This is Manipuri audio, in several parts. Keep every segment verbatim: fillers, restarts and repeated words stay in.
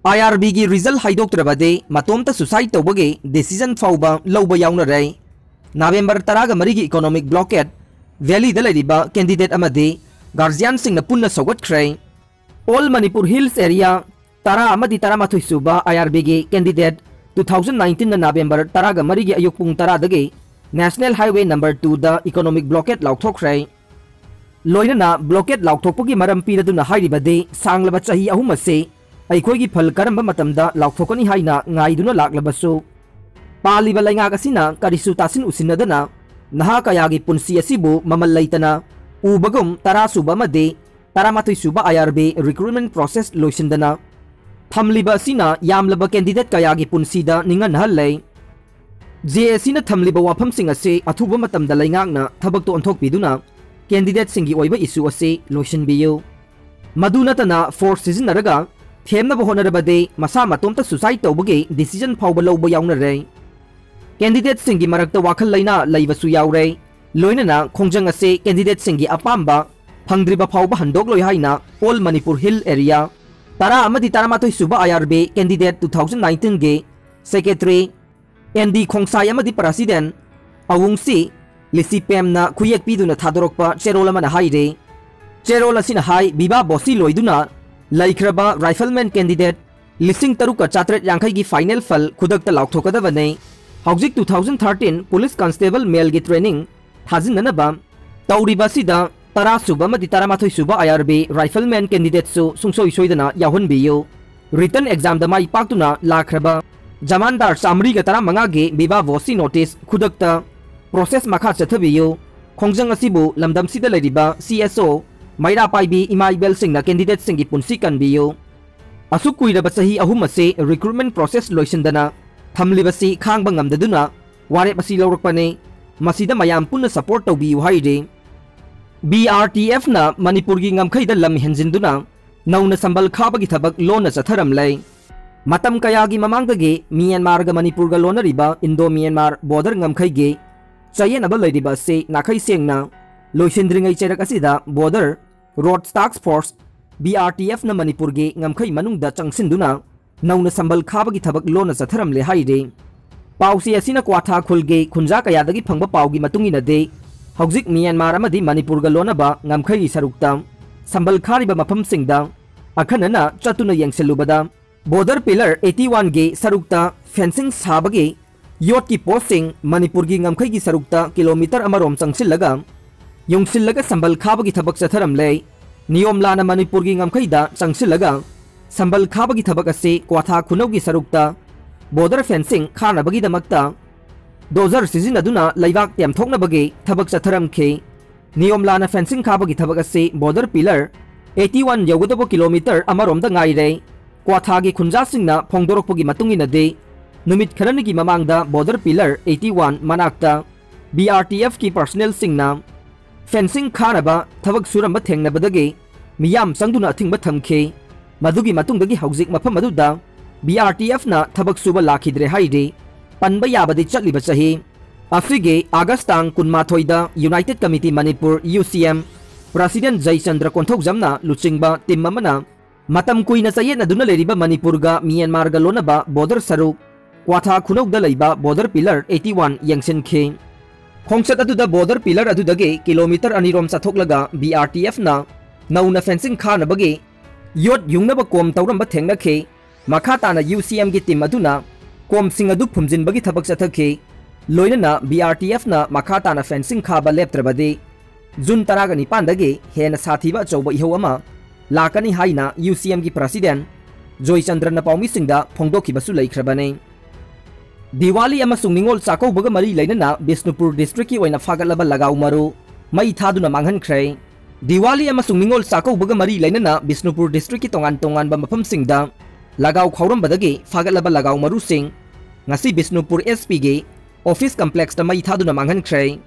ꯑꯥꯏ ꯑꯥꯔ ꯕꯤꯒꯤ ꯔꯤꯖꯜ ꯍꯥꯏꯗꯣꯛꯇ꯭ꯔꯕꯗꯤ ꯃꯇꯣꯝꯇ ꯁꯨꯁꯥꯏꯗ ꯇꯧꯕꯒꯤ ꯗꯤꯁꯤꯖꯟ ꯐꯥꯎꯕ ꯂꯧꯕ ꯌꯥꯎꯅꯔꯦ꯫ ꯅꯕꯦꯝꯕꯔ ꯇꯔꯥꯒ ꯃꯔꯤꯒꯤ ꯏꯀꯣꯅꯣꯃꯤꯛ ꯕ꯭ꯂꯣꯀꯦꯠ ꯚꯦꯂꯤꯗ ꯂꯩꯔꯤꯕ ꯀꯦꯟꯗꯤꯗꯦꯠ ꯑꯃꯗꯤ ꯒꯥꯔꯖꯤꯌꯥꯟꯁꯤꯡꯅ ꯄꯨꯟꯅ ꯁꯧꯒꯠꯈ꯭ꯔꯦ꯫ ꯑꯣꯜ ꯃꯅꯤꯄꯨꯔ ꯍꯤꯜꯁ ꯑꯦꯔꯤꯌꯥ ꯇꯔꯥ ꯑꯃꯗꯤ ꯇꯔꯥꯃꯥꯊꯣꯏ ꯁꯨꯕ I R ꯕꯤꯒꯤ candidate two thousand ꯅꯥꯏꯟꯇꯤꯟꯅ ꯅꯕꯦꯝꯕꯔ ꯇꯔꯥꯒ ꯃꯔꯤꯒꯤ ꯑꯌꯨꯛ ꯄꯨꯡ ꯇꯔꯥꯗꯒꯤ ꯅꯦꯁꯅꯦꯜ ꯍꯥꯏꯋꯦ ꯅꯝꯕꯔ ꯇꯨꯗ ꯏꯀꯣꯅꯣꯃꯤꯛ ꯕ꯭ꯂꯣꯀꯦꯠ ꯂꯥꯎꯊꯣꯛꯈ꯭ꯔꯦ꯫ ꯂꯣꯏꯅꯅ ꯕ꯭ꯂꯣꯀꯦꯠ ꯂꯥꯎꯊꯣꯛꯄꯒꯤ ꯃꯔꯝ ꯄꯤꯔꯗꯨꯅ ꯍꯥꯏꯔꯤꯕꯗꯤ ꯁꯥꯡꯂꯕ ꯆꯍꯤ ꯑꯍꯨꯝ ꯑꯁꯤ ꯑꯩꯈꯣꯏꯒꯤ ꯐꯜ ꯀꯔꯝꯕ ꯃꯇꯝꯗ ꯂꯥꯎꯊꯣꯛꯀꯅꯤ ꯍꯥꯏꯅ ꯉꯥꯏꯗꯨꯅ ꯂꯥꯛꯂꯕꯁꯨ, ꯄꯥꯜꯂꯤꯕ ꯂꯩꯉꯥꯛ ꯑꯁꯤꯅ ꯀꯔꯤꯁꯨ ꯇꯥꯁꯤꯟ ꯎꯁꯤꯟꯅꯗꯅ ꯅꯍꯥ ꯀꯌꯥꯒꯤ ꯄꯨꯟꯁꯤ ꯑꯁꯤꯕꯨ ꯃꯃꯜ ꯂꯩꯇꯅ ꯎꯕꯒꯨꯝ, ꯇꯔꯥ ꯁꯨꯕ ꯑꯃꯗꯤ ꯇꯔꯥꯃꯥꯊꯣꯏ ꯁꯨꯕ I R B recruitment process ꯂꯣꯏꯁꯤꯟꯗꯅ ꯊꯝꯂꯤꯕ ꯑꯁꯤꯅ ꯌꯥꯝꯂꯕ ꯀꯦꯟꯗꯤꯗꯦꯠ ꯀꯌꯥꯒꯤ ꯄꯨꯟꯁꯤꯗ ꯅꯤꯡꯍꯟꯅꯍꯜꯂꯦ꯫ ꯖꯦ ꯑꯦ ꯁꯤꯅ ꯊꯝꯂꯤꯕ ꯋꯥꯐꯝꯁꯤꯡ ꯑꯁꯤ ꯑꯊꯨꯕ ꯃꯇꯝꯗ ꯂꯩꯉꯥꯛꯅ ꯊꯕꯛꯇ ꯑꯣꯟꯊꯣꯛꯄꯤꯗꯨꯅ ꯀꯦꯟꯗꯤꯗꯦꯠꯁꯤꯡꯒꯤ ꯑꯣꯏꯕ ꯏꯁꯨ ꯑꯁꯤ ꯂꯣꯏꯁꯤꯟꯕꯤꯌꯨ꯫ ꯃꯗꯨ ꯅꯠꯇꯅ ꯐꯣꯔꯁ ꯁꯤꯖꯤꯟꯅꯔꯒ ꯊꯦꯝꯅꯕ ꯍꯣꯠꯅꯔꯕꯗꯤ ꯃꯁꯥ ꯃꯇꯣꯝꯇ ꯁꯨꯁꯥꯏꯗ ꯇꯧꯕꯒꯤ ꯗꯤꯁꯤꯖꯟ ꯐꯥꯎꯕ ꯂꯧꯕ ꯌꯥꯎꯅꯔꯦ꯫ ꯀꯦꯟꯗꯤꯗꯦꯠꯁꯤꯡꯒꯤ ꯃꯔꯛꯇ ꯋꯥꯈꯜ ꯂꯩꯅꯥ ꯂꯩꯕꯁꯨ ꯌꯥꯎꯔꯦ꯫ ꯂꯣꯏꯅꯅ ꯈꯣꯡꯖꯪ ꯑꯁꯤ ꯀꯦꯟꯗꯤꯗꯦꯠꯁꯤꯡꯒꯤ ꯑꯄꯥꯝꯕ ꯐꯪꯗ꯭ꯔꯤꯕ ꯐꯥꯎꯕ ꯍꯟꯗꯣꯛꯂꯣꯏ ꯍꯥꯏꯅ ꯑꯣꯜ ꯃꯅꯤꯄꯨꯔ ꯍꯤꯜ ꯑꯦꯔꯤꯌꯥ ꯇꯔꯥ ꯑꯃꯗꯤ ꯇꯔꯥꯃꯥꯊꯣꯏ ꯁꯨꯕ I R B candidate two thousand ꯅꯥꯏꯟꯇꯤꯟꯒꯤ ꯁꯦꯀ꯭ꯔꯦꯇꯔꯤ ꯑꯦꯟ ꯗꯤ ꯈꯣꯡꯁꯥꯏ ꯑꯃꯗꯤ ꯄ꯭ꯔꯁꯤꯗꯦꯟ ꯑꯋꯨꯡꯁꯤ ꯂꯤꯁꯤꯄꯦꯝꯅ ꯈꯨꯌꯦꯛ ꯄꯤꯗꯨꯅ ꯊꯥꯗꯣꯔꯛꯄ ꯆꯦꯔꯣꯜ ꯑꯃꯅ ꯍꯥꯏꯔꯤ꯫ ꯆꯦꯔꯣꯜ ꯑꯁꯤꯅ ꯍꯥꯏ, ꯕꯤꯕꯥ ꯕꯣꯁꯤ ꯂꯣꯏꯗꯨꯅ ꯂꯩꯈ꯭ꯔꯕ ꯔꯥꯏꯐꯜꯃꯦꯟ ꯀꯦꯟꯗꯤꯗꯦꯠ ꯂꯤꯁꯤꯡ ꯇꯔꯨꯛꯀ ꯆꯥꯇ꯭ꯔꯦꯠ ꯌꯥꯡꯈꯩꯒꯤ ꯐꯥꯏꯅꯦꯜ ꯐꯜ ꯈꯨꯗꯛꯇ ꯂꯥꯎꯊꯣꯛꯀꯗꯕꯅꯤ꯫ ꯍꯧꯖꯤꯛ two thousand thirteen police constable ꯃꯦꯜꯒꯤ ꯇ꯭ꯔꯦꯅꯤꯡ ꯊꯥꯖꯤꯟꯅꯅꯕ ꯇꯧꯔꯤꯕ ꯑꯁꯤꯗ ꯇꯔꯥ ꯁꯨꯕ ꯑꯃꯗꯤ ꯇꯔꯥꯃꯥꯊꯣꯏ ꯁꯨꯕ ꯑꯥꯏ ꯑꯥꯔ ꯕꯤ ꯔꯥꯏꯐꯜꯃꯦꯟ ꯀꯦꯟꯗꯤꯗꯦꯠꯁꯨ ꯁꯨꯡꯁꯣꯏ ꯁꯣꯏꯗꯅ ꯌꯥꯎꯍꯟꯕꯤꯌꯨ꯫ ꯔꯤꯇꯟ ꯑꯦꯛꯖꯥꯝꯗ ꯃꯥꯏ ꯄꯥꯛꯇꯨꯅ ꯂꯥꯛꯈ꯭ꯔꯕ ꯖꯃꯥꯟꯗꯥꯔ ꯆꯥꯃꯔꯤꯒ ꯇꯔꯥꯃꯉꯥꯒꯤ ꯕꯤꯕꯥ ꯕꯣꯁꯤ ꯅꯣꯇꯤꯁ ꯈꯨꯗꯛꯇ ꯄ꯭ꯔꯣꯁꯦꯁ ꯃꯈꯥ ꯆꯠꯊꯕꯤꯌꯨ꯫ ꯈꯣꯡꯖꯪ ꯑꯁꯤꯕꯨ ꯂꯝꯗꯝꯁꯤꯗ ꯂꯩꯔꯤꯕ ꯁꯤ ꯑꯦꯁ ꯑꯣ, ꯃꯩꯔꯥ ꯄꯥꯏꯕꯤ ꯏꯃꯥ ꯏꯕꯦꯜꯁꯤꯡꯅ ꯀꯦꯟꯗꯤꯗꯦꯠꯁꯤꯡꯒꯤ ꯄꯨꯟꯁꯤ ꯀꯟꯕꯤꯌꯨ꯫ ꯑꯁꯨꯛ ꯀꯨꯏꯔꯕ ꯆꯍꯤ ꯑꯍꯨꯝ ꯑꯁꯤ ꯔꯤꯀ꯭ꯔꯨꯠꯃꯦꯟ ꯄ꯭ꯔꯣꯁꯦꯁ ꯂꯣꯏꯁꯤꯟꯗꯅ ꯊꯝꯂꯤꯕꯁꯤ ꯈꯥꯡꯕ ꯉꯝꯗꯗꯨꯅ ꯋꯥꯔꯦꯞ ꯑꯁꯤ ꯂꯧꯔꯛꯄꯅꯤ꯫ ꯃꯁꯤꯗ ꯃꯌꯥꯝ ꯄꯨꯟꯅ ꯁꯄꯣꯔꯠ ꯇꯧꯕꯤꯌꯨ ꯍꯥꯏꯔꯤ꯫ ꯕꯤ ꯑꯥꯔ ꯇꯤ ꯑꯦꯐꯅ ꯃꯅꯤꯄꯨꯔꯒꯤ ꯉꯝꯈꯩꯗ ꯂꯝ ꯍꯦꯟꯖꯤꯟꯗꯨꯅ ꯅꯧꯅ ꯁꯝꯕꯜ ꯈꯥꯕꯒꯤ ꯊꯕꯛ ꯂꯣꯟꯅ ꯆꯠꯊꯔꯝꯂꯦ꯫ ꯃꯇꯝ ꯀꯌꯥꯒꯤ ꯃꯃꯥꯡꯗꯒꯤ ꯃ꯭ꯌꯥꯟꯃꯥꯔꯒ ꯃꯅꯤꯄꯨꯔꯒ ꯂꯣꯟꯅꯔꯤꯕ ꯏꯟꯗꯣ ꯃ꯭ꯌꯥꯟꯃꯥꯔ ꯕꯣꯔꯗꯔ ꯉꯝꯈꯩꯒꯤ ꯆꯌꯦꯠꯅꯕ ꯂꯩꯔꯤꯕ ꯑꯁꯤ ꯅꯥꯈꯩ ꯁꯦꯡꯅ ꯂꯣꯏꯁꯤꯟꯗ꯭ꯔꯤꯉꯩ ꯆꯩꯔꯛ ꯑꯁꯤꯗ ꯕꯣꯔꯗꯔ ꯔꯣꯗ ꯇꯥꯛꯁ ꯐꯣꯔꯁ, ꯕꯤ ꯑꯥꯔ ꯇꯤ ꯑꯦꯐꯅ ꯃꯅꯤꯄꯨꯔꯒꯤ ꯉꯝꯈꯩ ꯃꯅꯨꯡꯗ ꯆꯪꯁꯤꯟꯗꯨꯅ ꯅꯧꯅ ꯁꯝꯕꯜ ꯈꯥꯕꯒꯤ ꯊꯕꯛ ꯂꯣꯟꯅ ꯆꯠꯊꯔꯝꯂꯦ ꯍꯥꯏꯔꯤ꯫ ꯄꯥꯎꯆꯦ ꯑꯁꯤꯅ ꯀ꯭ꯋꯥꯊꯥ ꯈꯨꯜꯒꯤ ꯈꯨꯟꯖꯥ ꯀꯌꯥꯗꯒꯤ ꯐꯪꯕ ꯄꯥꯎꯒꯤ ꯃꯇꯨꯡ ꯏꯟꯅꯗꯤ, ꯍꯧꯖꯤꯛ ꯃ꯭ꯌꯥꯟꯃꯥꯔ ꯑꯃꯗꯤ ꯃꯅꯤꯄꯨꯔꯒ ꯂꯣꯟꯅꯕ ꯉꯝꯈꯩꯒꯤ ꯁꯔꯨꯛꯇ ꯁꯝꯕꯜ ꯈꯥꯔꯤꯕ ꯃꯐꯝꯁꯤꯡꯗ ꯑꯈꯟꯅꯅ ꯆꯠꯇꯨꯅ ꯌꯦꯡꯁꯤꯜꯂꯨꯕꯗ, ꯕꯣꯔꯗꯔ ꯄꯤꯂꯔ eighty one ꯒꯤ ꯁꯔꯨꯛꯇ ꯐꯦꯟꯁꯤꯡ ꯁꯥꯕꯒꯤ ꯌꯣꯠꯀꯤ ꯄꯣꯁꯁꯤꯡ ꯃꯅꯤꯄꯨꯔꯒꯤ ꯉꯝꯈꯩꯒꯤ ꯁꯔꯨꯛꯇ ꯀꯤꯂꯣꯃꯤꯇꯔ ꯑꯃꯔꯣꯝ ꯆꯪꯁꯤꯜꯂꯒ ꯌꯨꯡꯁꯤꯜꯂꯒ ꯁꯝꯕꯜ ꯈꯥꯕꯒꯤ ꯊꯕꯛ ꯆꯠꯊꯔꯝꯂꯦ꯫ ꯅꯤꯌꯣꯝ ꯂꯥꯟꯅ ꯃꯅꯤꯄꯨꯔꯒꯤ ꯉꯝꯈꯩꯗ ꯆꯪꯁꯤꯜꯂꯒ ꯁꯝꯕꯜ ꯈꯥꯕꯒꯤ ꯊꯕꯛ ꯑꯁꯤ ꯀ꯭ꯋꯥꯊꯥ ꯈꯨꯅꯧꯒꯤ ꯁꯔꯨꯛꯇ ꯕꯣꯔꯗꯔ ꯐꯦꯟꯁꯤꯡ ꯈꯥꯅꯕꯒꯤꯗꯃꯛꯇ ꯗꯣꯖꯔ ꯁꯤꯖꯤꯟꯅꯗꯨꯅ ꯂꯩꯕꯥꯛ ꯇꯦꯝꯊꯣꯛꯅꯕꯒꯤ ꯊꯕꯛ ꯆꯠꯊꯔꯝꯈꯤ꯫ ꯅꯤꯌꯣꯝ ꯂꯥꯟꯅ ꯐꯦꯟꯁꯤꯡ ꯈꯥꯕꯒꯤ ꯊꯕꯛ ꯑꯁꯤ ꯕꯣꯔꯗꯔ ꯄꯤꯂꯔ eighty one ꯌꯧꯒꯗꯧꯕ ꯀꯤꯂꯣꯃꯤꯇꯔ ꯑꯃꯔꯣꯝꯗ ꯉꯥꯏꯔꯦ꯫ ꯀ꯭ꯋꯥꯊꯥꯒꯤ ꯈꯨꯟꯖꯥꯁꯤꯡꯅ ꯐꯣꯡꯗꯣꯔꯛꯄꯒꯤ ꯃꯇꯨꯡ ꯏꯟꯅꯗꯤ, ꯅꯨꯃꯤꯠ ꯈꯔꯅꯤꯒꯤ ꯃꯃꯥꯡꯗ ꯕꯣꯔꯗꯔ ꯄꯤꯂꯔ eighty one ꯃꯅꯥꯛꯇ B R T F ꯀꯤ ꯄꯔꯁꯅꯦꯜꯁꯤꯡꯅ ꯐꯦꯟꯁꯤꯡ ꯈꯥꯅꯕ ꯊꯕꯛ ꯁꯨꯔꯝꯕ ꯊꯦꯡꯅꯕꯗꯒꯤ ꯃꯤꯌꯥꯝ ꯆꯪꯗꯨꯅ ꯑꯊꯤꯡꯕ ꯊꯝꯈꯤ꯫ ꯃꯗꯨꯒꯤ ꯃꯇꯨꯡꯗꯒꯤ ꯍꯧꯖꯤꯛ ꯃꯐꯝ ꯑꯗꯨꯗ B R T F ꯅ ꯊꯕꯛ ꯁꯨꯕ ꯂꯥꯛꯈꯤꯗ꯭ꯔꯦ ꯍꯥꯏꯔꯤ꯫ ꯄꯟꯕ ꯌꯥꯕꯗꯤ, ꯆꯠꯂꯤꯕ ꯆꯍꯤ ꯑꯁꯤꯒꯤ ꯑꯥꯒꯁ ꯇꯥꯡ ꯀꯨꯟꯃꯥꯊꯣꯏꯗ United Committee Manipur, U C M, President ꯖꯩꯆꯟꯗ꯭ꯔ ꯀꯣꯟꯊꯧꯖꯝꯅ ꯂꯨꯆꯤꯡꯕ ꯇꯤꯝ ꯑꯃꯅ ꯃꯇꯝ ꯀꯨꯏꯅ ꯆꯌꯦꯠꯅꯗꯨꯅ ꯂꯩꯔꯤꯕ ꯃꯅꯤꯄꯨꯔꯒ ꯃ꯭ꯌꯥꯟꯃꯥꯔꯒ ꯂꯣꯟꯅꯕ ꯕꯣꯔꯗꯔ ꯁꯔꯨꯛ ꯀ꯭ꯋꯥꯊꯥ ꯈꯨꯅꯧꯗ ꯂꯩꯕ ꯕꯣꯔꯗꯔ ꯄꯤꯂꯔ eighty one ꯌꯦꯡꯁꯤꯟꯈꯤ꯫ ꯈꯣꯡꯆꯠ ꯑꯗꯨꯗ ꯕꯣꯔꯗꯔ ꯄꯤꯂꯔ ꯑꯗꯨꯗꯒꯤ kilometre ꯑꯅꯤꯔꯣꯝ ꯆꯠꯊꯣꯛꯂꯒ B R T F ꯅ ꯅꯧꯅ ꯐꯦꯟꯁꯤꯡ ꯈꯥꯅꯕꯒꯤ ꯌꯣꯠ ꯌꯨꯡꯅꯕ ꯀꯣꯝ ꯇꯧꯔꯝꯕ ꯊꯦꯡꯅꯈꯤ꯫ ꯃꯈꯥ ꯇꯥꯅ U C M ꯒꯤ ꯇꯤꯝ ꯑꯗꯨꯅ ꯀꯣꯝꯁꯤꯡ ꯑꯗꯨ ꯐꯨꯝꯖꯤꯟꯕꯒꯤ ꯊꯕꯛ ꯆꯠꯊꯈꯤ꯫ ꯂꯣꯏꯅꯅ B R T F ꯅ ꯃꯈꯥ ꯇꯥꯅ ꯐꯦꯟꯁꯤꯡ ꯈꯥꯕ ꯂꯦꯞꯇ꯭ꯔꯕꯗꯤ, ꯖꯨꯟ ꯇꯔꯥꯒ ꯅꯤꯄꯥꯟꯗꯒꯤ ꯍꯦꯟꯅ ꯁꯥꯊꯤꯕ ꯑꯆꯧꯕ ꯏꯍꯧ ꯑꯃ ꯂꯥꯛꯀꯅꯤ ꯍꯥꯏꯅ U C M ꯒꯤ President ꯖꯣꯏꯆꯟꯗ꯭ꯔꯅ ꯄꯥꯎꯃꯤꯁꯤꯡꯗ ꯐꯣꯡꯗꯣꯛꯈꯤꯕꯁꯨ ꯂꯩꯈ꯭ꯔꯕꯅꯤ꯫ ꯗꯤꯋꯥꯂꯤ ꯑꯃꯁꯨꯡ ꯅꯤꯉꯣꯜ ꯆꯥꯛꯀꯧꯕꯒ ꯃꯔꯤ ꯂꯩꯅꯅ ꯕꯤꯁꯅꯨꯄꯨꯔ district ꯀꯤ ꯑꯣꯏꯅ ꯐꯥꯒꯠꯂꯕ ꯂꯒꯥꯎ ꯃꯔꯨ ꯃꯩ ꯊꯥꯗꯨꯅ ꯃꯥꯡꯍꯟꯈ꯭ꯔꯦ꯫ ꯗꯤꯋꯥꯂꯤ ꯑꯃꯁꯨꯡ ꯅꯤꯉꯣꯜ ꯆꯥꯛꯀꯧꯕꯒ ꯃꯔꯤ ꯂꯩꯅꯅ ꯕꯤꯁꯅꯨꯄꯨꯔ district ꯀꯤ ꯇꯣꯉꯥꯟ ꯇꯣꯉꯥꯟꯕ ꯃꯐꯝꯁꯤꯡꯗ ꯂꯒꯥꯎ ꯈꯥꯎꯔꯝꯕꯗꯒꯤ ꯐꯥꯒꯠꯂꯕ ꯂꯒꯥꯎ ꯃꯔꯨꯁꯤꯡ ꯉꯁꯤ ꯕꯤꯁꯅꯨꯄꯨꯔ S P ꯒꯤ office complex ꯇ ꯃꯩ ꯊꯥꯗꯨꯅ ꯃꯥꯡꯍꯟꯈ꯭ꯔꯦ꯫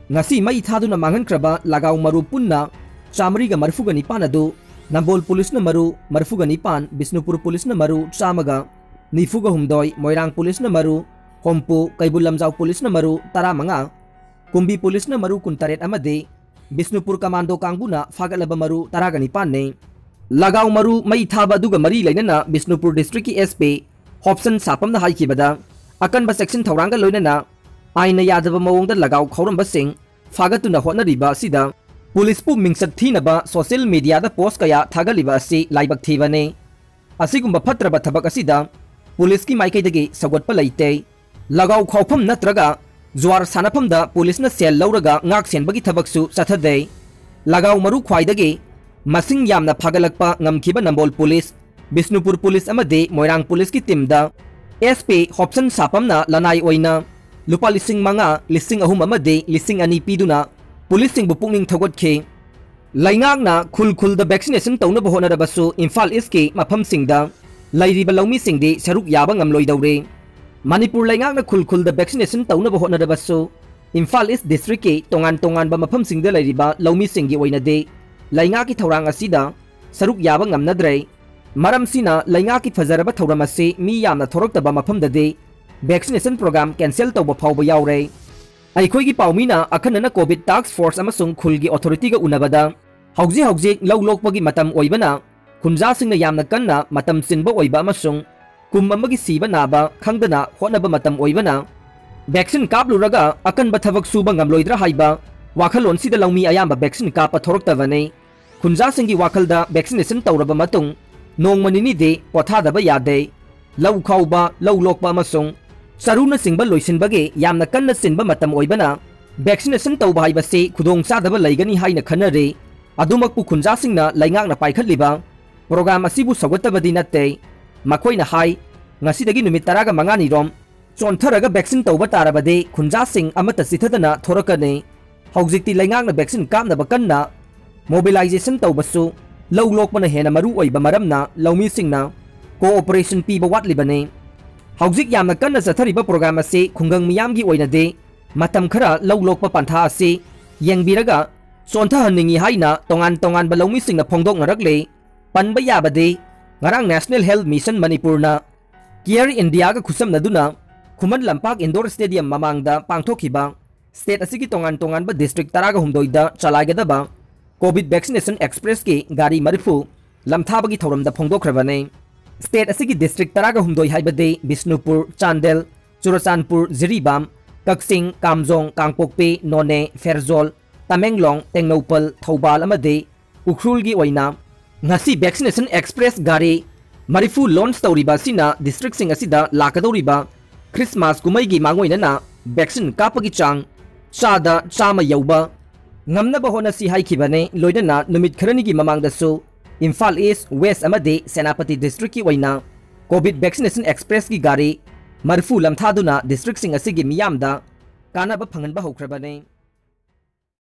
ꯉꯁꯤ ꯃꯩ ꯊꯥꯗꯨꯅ ꯃꯥꯡꯍꯟꯈ꯭ꯔꯕ ꯂꯒꯥꯎ ꯃꯔꯨ ꯄꯨꯟꯅ ꯆꯥꯃꯔꯤꯒ ꯃꯔꯤꯐꯨꯒ ꯅꯤꯄꯥꯟ ꯑꯗꯨ ꯅꯝꯕꯣꯜ ꯄꯨꯂꯤꯁꯅ ꯃꯔꯨ ꯃꯔꯤꯐꯨꯒ ꯅꯤꯄꯥꯟ, ꯕꯤꯁꯅꯨꯄꯨꯔ ꯄꯨꯂꯤꯁꯅ ꯃꯔꯨ ꯆꯥꯝꯃꯒ ꯅꯤꯐꯨꯒ ꯍꯨꯝꯗꯣꯏ, ꯃꯣꯏꯔꯥꯡ ꯄꯨꯂꯤꯁꯅ ꯃꯔꯨ ꯍꯨꯝꯐꯨ, ꯀꯩꯕꯨꯜ ꯂꯝꯖꯥꯎ ꯄꯨꯂꯤꯁꯅ ꯃꯔꯨ ꯇꯔꯥꯃꯉꯥ, ꯀꯨꯝꯕꯤ ꯄꯨꯂꯤꯁꯅ ꯃꯔꯨ ꯀꯨꯟꯇꯔꯦꯠ ꯑꯃꯗꯤ ꯕꯤꯁꯅꯨꯄꯨꯔ ꯀꯃꯥꯟꯗꯣ ꯀꯥꯡꯕꯨꯅ ꯐꯥꯒꯠꯂꯕ ꯃꯔꯨ ꯇꯔꯥꯒ ꯅꯤꯄꯥꯟꯅꯤ꯫ ꯂꯒꯥꯎ ꯃꯔꯨ ꯃꯩ ꯊꯥꯕ ꯑꯗꯨꯒ ꯃꯔꯤ ꯂꯩꯅꯅ ꯕꯤꯁꯅꯨꯄꯨꯔ district ꯀꯤ S P ꯍꯣꯞꯁꯟ ꯁꯥꯄꯝꯅ ꯍꯥꯏꯈꯤꯕꯗ, ꯑꯀꯟꯕ ꯆꯦꯛꯁꯤꯟ ꯊꯧꯔꯥꯡꯒ ꯂꯣꯏꯅꯅ ꯑꯥꯏꯟꯅ ꯌꯥꯗꯕ ꯃꯑꯣꯡꯗ ꯂꯒꯥꯎ ꯈꯥꯎꯔꯝꯕꯁꯤꯡ ꯐꯥꯒꯠꯇꯨꯅ ꯍꯣꯠꯅꯔꯤꯕ ꯑꯁꯤꯗ ꯄꯨꯂꯤꯁꯄꯨ ꯃꯤꯡꯆꯠ ꯊꯤꯅꯕ social media ꯗ post ꯀꯌꯥ ꯊꯥꯒꯠꯂꯤꯕ ꯑꯁꯤ ꯂꯥꯏꯕꯛ ꯊꯤꯕꯅꯤ꯫ ꯑꯁꯤꯒꯨꯝꯕ ꯐꯠꯇ꯭ꯔꯕ ꯊꯕꯛ ꯑꯁꯤꯗ ꯄꯨꯂꯤꯁꯀꯤ ꯃꯥꯏꯀꯩꯗꯒꯤ ꯁꯧꯒꯠꯄ ꯂꯩꯇꯦ꯫ ꯂꯒꯥꯎ ꯈꯥꯎꯐꯝ ꯅꯠꯇ꯭ꯔꯒ ꯖꯨꯋꯥꯔ ꯁꯥꯟꯅꯐꯝꯗ ꯄꯨꯂꯤꯁꯅ ꯁꯦꯜ ꯂꯧꯔꯒ ꯉꯥꯛ ꯁꯦꯟꯕꯒꯤ ꯊꯕꯛꯁꯨ ꯆꯠꯊꯗꯦ꯫ ꯂꯒꯥꯎ ꯃꯔꯨ ꯈ꯭ꯋꯥꯏꯗꯒꯤ ꯃꯁꯤꯡ ꯌꯥꯝꯅ ꯐꯥꯒꯠꯂꯛꯄ ꯉꯝꯈꯤꯕ ꯅꯝꯕꯣꯜ ꯄꯨꯂꯤꯁ, ꯕꯤꯁꯅꯨꯄꯨꯔ ꯄꯨꯂꯤꯁ ꯑꯃꯗꯤ ꯃꯣꯏꯔꯥꯡ ꯄꯨꯂꯤꯁꯀꯤ team ꯗ S P ꯍꯣꯞꯁꯟ ꯁꯥꯄꯝꯅ ꯂꯅꯥꯏ ꯑꯣꯏꯅ ꯂꯨꯄꯥ ꯂꯤꯁꯤꯡ ꯃꯉꯥ, ꯂꯤꯁꯤꯡ ꯑꯍꯨꯝ ꯑꯃꯗꯤ ꯂꯤꯁꯤꯡ ꯑꯅꯤ ꯄꯤꯗꯨꯅ ꯄꯨꯂꯤꯁꯁꯤꯡꯕꯨ ꯄꯨꯛꯅꯤꯡ ꯊꯧꯒꯠꯈꯤ꯫ ꯂꯩꯉꯥꯛꯅ ꯈꯨꯜ ꯈꯨꯜꯗ vaccination ꯇꯧꯅꯕ ꯍꯣꯠꯅꯔꯕꯁꯨ ꯏꯝꯐꯥꯜ East ꯀꯤ ꯃꯐꯝꯁꯤꯡꯗ ꯂꯩꯔꯤꯕ ꯂꯧꯃꯤꯁꯤꯡꯗꯤ ꯁꯔꯨꯛ ꯌꯥꯕ ꯉꯝꯂꯣꯏꯗꯧꯔꯦ꯫ ꯃꯅꯤꯄꯨꯔ ꯂꯩꯉꯥꯛꯅ ꯈꯨꯜ ꯈꯨꯜꯗ vaccination ꯇꯧꯅꯕ ꯍꯣꯠꯅꯔꯕꯁꯨ ꯏꯝꯐꯥꯜ East district ꯀꯤ ꯇꯣꯉꯥꯟ ꯇꯣꯉꯥꯟꯕ ꯃꯐꯝꯁꯤꯡꯗ ꯂꯩꯔꯤꯕ ꯂꯧꯃꯤꯁꯤꯡꯒꯤ ꯑꯣꯏꯅꯗꯤ ꯂꯩꯉꯥꯛꯀꯤ ꯊꯧꯔꯥꯡ ꯑꯁꯤꯗ ꯁꯔꯨꯛ ꯌꯥꯕ ꯉꯝꯅꯗ꯭ꯔꯦ꯫ ꯃꯔꯝꯁꯤꯅ ꯂꯩꯉꯥꯛꯀꯤ ꯐꯖꯔꯕ ꯊꯧꯔꯝ ꯑꯁꯤ ꯃꯤ ꯌꯥꯝꯅ ꯊꯣꯔꯛꯇꯕ ꯃꯐꯝꯗꯗꯤ vaccination program cancel ꯇꯧꯕ ꯐꯥꯎꯕ ꯌꯥꯎꯔꯦ꯫ ꯑꯩꯈꯣꯏꯒꯤ ꯄꯥꯎꯃꯤꯅ ꯑꯈꯟꯅꯅ COVID task force ꯑꯃꯁꯨꯡ ꯈꯨꯜꯒꯤ authority ꯒ ꯎꯅꯕꯗ, ꯍꯧꯖꯤꯛ ꯍꯧꯖꯤꯛ ꯂꯧ ꯂꯣꯛꯄꯒꯤ ꯃꯇꯝ ꯑꯣꯏꯕꯅ, ꯈꯨꯟꯖꯥꯁꯤꯡꯅ ꯌꯥꯝꯅ ꯀꯟꯅ ꯃꯇꯝ ꯆꯤꯟꯕ ꯑꯣꯏꯕ ꯑꯃꯁꯨꯡ ꯀꯨꯝ ꯑꯃꯒꯤ ꯁꯤꯕ ꯅꯥꯕ ꯈꯪꯗꯅ ꯍꯣꯠꯅꯕ ꯃꯇꯝ ꯑꯣꯏꯕꯅ, vaccine ꯀꯥꯞꯂꯨꯔꯒ ꯑꯀꯟꯕ ꯊꯕꯛ ꯁꯨꯕ ꯉꯝꯂꯣꯏꯗ꯭ꯔꯥ ꯍꯥꯏꯕ ꯋꯥꯈꯜꯂꯣꯟꯁꯤꯗ ꯂꯧꯃꯤ ꯑꯌꯥꯝꯕ vaccine ꯀꯥꯞꯄ ꯊꯣꯔꯛꯇꯕꯅꯤ꯫ ꯈꯨꯟꯖꯥꯁꯤꯡꯒꯤ ꯋꯥꯈꯜꯗ vaccination ꯇꯧꯔꯕ ꯃꯇꯨꯡ ꯅꯣꯡꯃ ꯅꯤꯅꯤꯗꯤ ꯄꯣꯊꯥꯗꯕ ꯌꯥꯗꯦ꯫ ꯂꯧ ꯈꯥꯎꯕ, ꯂꯧ ꯂꯣꯛꯄ ꯑꯃꯁꯨꯡ ꯆꯔꯨꯅꯆꯤꯡꯕ ꯂꯣꯏꯁꯤꯟꯕꯒꯤ ꯌꯥꯝꯅ ꯀꯟꯅ ꯆꯤꯟꯕ ꯃꯇꯝ ꯑꯣꯏꯕꯅ, vaccination ꯇꯧꯕ ꯍꯥꯏꯕꯁꯤ ꯈꯨꯗꯣꯡꯆꯥꯗꯕ ꯂꯩꯒꯅꯤ ꯍꯥꯏꯅ ꯈꯟꯅꯔꯤ꯫ ꯑꯗꯨꯃꯛꯄꯨ ꯈꯨꯟꯖꯥꯁꯤꯡꯅ ꯂꯩꯉꯥꯛꯅ ꯄꯥꯏꯈꯠꯂꯤꯕ program ꯑꯁꯤꯕꯨ ꯁꯧꯒꯠꯇꯕꯗꯤ ꯅꯠꯇꯦ꯫ ꯃꯈꯣꯏꯅ ꯍꯥꯏ, ꯉꯁꯤꯗꯒꯤ ꯅꯨꯃꯤꯠ ꯇꯔꯥꯒ ꯃꯉꯥꯅꯤꯔꯣꯝ ꯆꯣꯟꯊꯔꯒ vaccine ꯇꯧꯕ ꯇꯥꯔꯕꯗꯤ ꯈꯨꯟꯖꯥꯁꯤꯡ ꯑꯃꯠꯇ ꯆꯤꯊꯗꯅ ꯊꯣꯔꯛꯀꯅꯤ꯫ ꯍꯧꯖꯤꯛꯇꯤ ꯂꯩꯉꯥꯛꯅ vaccine ꯀꯥꯞꯅꯕ ꯀꯟꯅ mobilization ꯇꯧꯕꯁꯨ ꯂꯧ ꯂꯣꯛꯄꯅ ꯍꯦꯟꯅ ꯃꯔꯨ ꯑꯣꯏꯕ ꯃꯔꯝꯅ ꯂꯧꯃꯤꯁꯤꯡꯅ cooperation ꯄꯤꯕ ꯋꯥꯠꯂꯤꯕꯅꯤ꯫ ꯍꯧꯖꯤꯛ ꯌꯥꯝꯅ ꯀꯟꯅ ꯆꯠꯊꯔꯤꯕ program ꯑꯁꯤ ꯈꯨꯡꯒꯪ ꯃꯤꯌꯥꯝꯒꯤ ꯑꯣꯏꯅꯗꯤ ꯃꯇꯝ ꯈꯔ ꯂꯧ ꯂꯣꯛꯄ ꯄꯟꯊꯥ ꯑꯁꯤ ꯌꯦꯡꯕꯤꯔꯒ ꯆꯣꯟꯊꯍꯟꯅꯤꯡꯏ ꯍꯥꯏꯅ ꯇꯣꯉꯥꯟ ꯇꯣꯉꯥꯟꯕ ꯂꯧꯃꯤꯁꯤꯡꯅ ꯐꯣꯡꯗꯣꯛꯅꯔꯛꯂꯤ꯫ ꯄꯟꯕ ꯌꯥꯕꯗꯤ, ꯉꯔꯥꯡ National Health Mission ꯃꯅꯤꯄꯨꯔꯅ Care Indiaꯒ ꯈꯨꯠꯁꯝꯅꯗꯨꯅ Khuman Lampak indoor stadium ꯃꯃꯥꯡꯗ ꯄꯥꯡꯊꯣꯛꯈꯤꯕ state ꯑꯁꯤꯒꯤ ꯇꯣꯉꯥꯟ ꯇꯣꯉꯥꯟꯕ district ꯇꯔꯥꯒ ꯍꯨꯝꯗꯣꯏꯗ ꯆꯂꯥꯏꯒꯗꯕ COVID vaccination expressꯀꯤ ꯒꯥꯔꯤ ꯃꯔꯤꯐꯨ ꯂꯝꯊꯥꯕꯒꯤ ꯊꯧꯔꯝꯗ ꯐꯣꯡꯗꯣꯛꯈ꯭ꯔꯕꯅꯤ꯫ State ꯑꯁꯤꯒꯤ district ꯇꯔꯥꯒ ꯍꯨꯝꯗꯣꯏ ꯍꯥꯏꯕꯗꯤ ꯕꯤꯁꯅꯨꯄꯨꯔ, ꯆꯥꯟꯗꯦꯜ, ꯆꯨꯔꯆꯥꯟꯄꯨꯔ, ꯖꯤꯔꯤꯕꯥꯝ, ꯀꯛꯆꯤꯡ, ꯀꯥꯝꯖꯣꯡ, ꯀꯥꯡꯄꯣꯛꯄꯤ, ꯅꯣꯅꯦ, ꯐꯦꯔꯖꯣꯜ, ꯇꯃꯦꯡꯂꯣꯡ, ꯇꯦꯡꯅꯧꯄꯜ, ꯊꯧꯕꯥꯜ ꯑꯃꯗꯤ ꯎꯈ꯭ꯔꯨꯜꯒꯤ ꯑꯣꯏꯅ ꯉꯁꯤ Vaccination Express ꯒꯥꯔꯤ ꯃꯔꯤꯐꯨ launch ꯇꯧꯔꯤꯕ ꯑꯁꯤꯅ districtꯁꯤꯡ ꯑꯁꯤꯗ ꯂꯥꯛꯀꯗꯧꯔꯤꯕ Christmas ꯀꯨꯝꯍꯩꯒꯤ ꯃꯥꯡꯑꯣꯏꯅꯅ vaccine ꯀꯥꯞꯄꯒꯤ ꯆꯥꯡ ꯆꯥꯗ ꯆꯥꯝꯃ ꯌꯧꯕ ꯉꯝꯅꯕ ꯍꯣꯠꯅꯁꯤ ꯍꯥꯏꯈꯤꯕꯅꯤ꯫ ꯂꯣꯏꯅꯅ ꯅꯨꯃꯤꯠ ꯈꯔꯅꯤꯒꯤ ꯃꯃꯥꯡꯗꯁꯨ ꯏꯝꯐꯥꯜ East, West ꯑꯃꯗꯤ ꯁꯦꯅꯥꯄꯇꯤ districtꯀꯤ ꯑꯣꯏꯅ COVID Vaccination Expressꯀꯤ ꯒꯥꯔꯤ ꯃꯔꯤꯐꯨ ꯂꯝꯊꯥꯗꯨꯅ districtꯁꯤꯡ ꯑꯁꯤꯒꯤ ꯃꯤꯌꯥꯝꯗ ꯀꯥꯟꯅꯕ ꯐꯪꯍꯟꯕ ꯍꯧꯈ꯭ꯔꯕꯅꯤ꯫